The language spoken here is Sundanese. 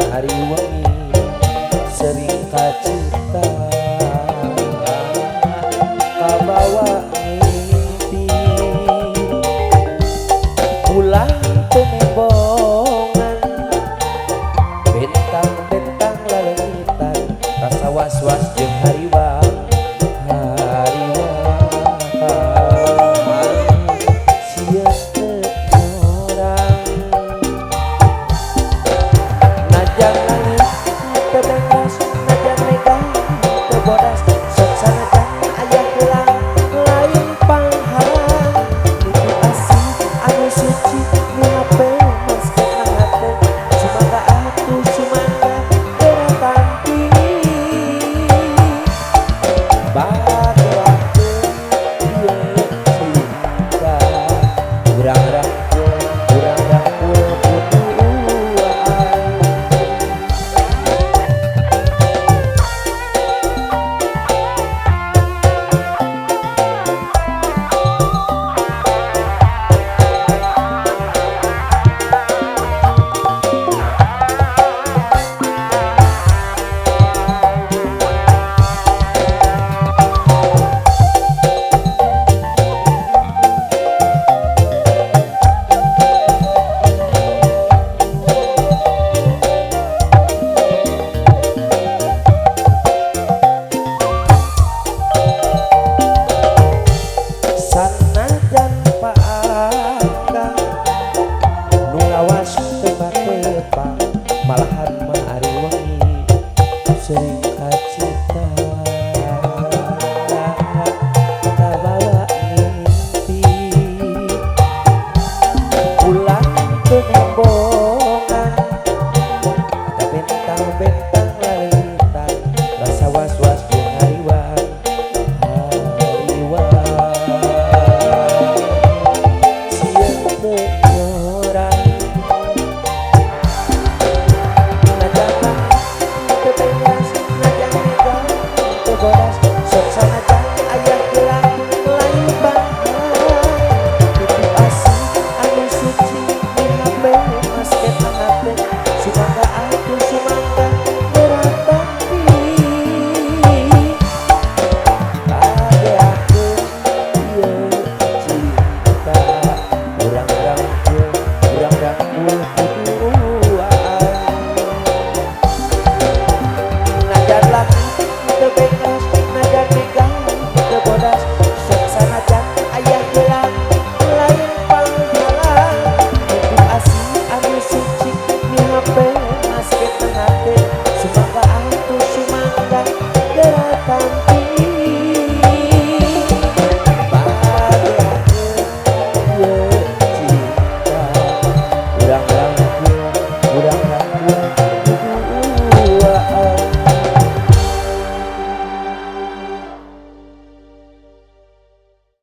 mah ari wengi sering kacita kabawa mimpi ulah tumembongan bentang-bentang laleungitan rasa was-was jeung hariwang hariwang sieun teu nyorang najan langit teu bengos najan mega teu bodas sok sanajan aya heulang lain panghalang nitu asih anu suci nu ngapemas kana hate sumangga atuh sumangga teu tampi bagelakeun ieu cinta urang rangkul kuduaan. Sanajan paangkang nu lawas teu patepang malahan mah ari wengi sering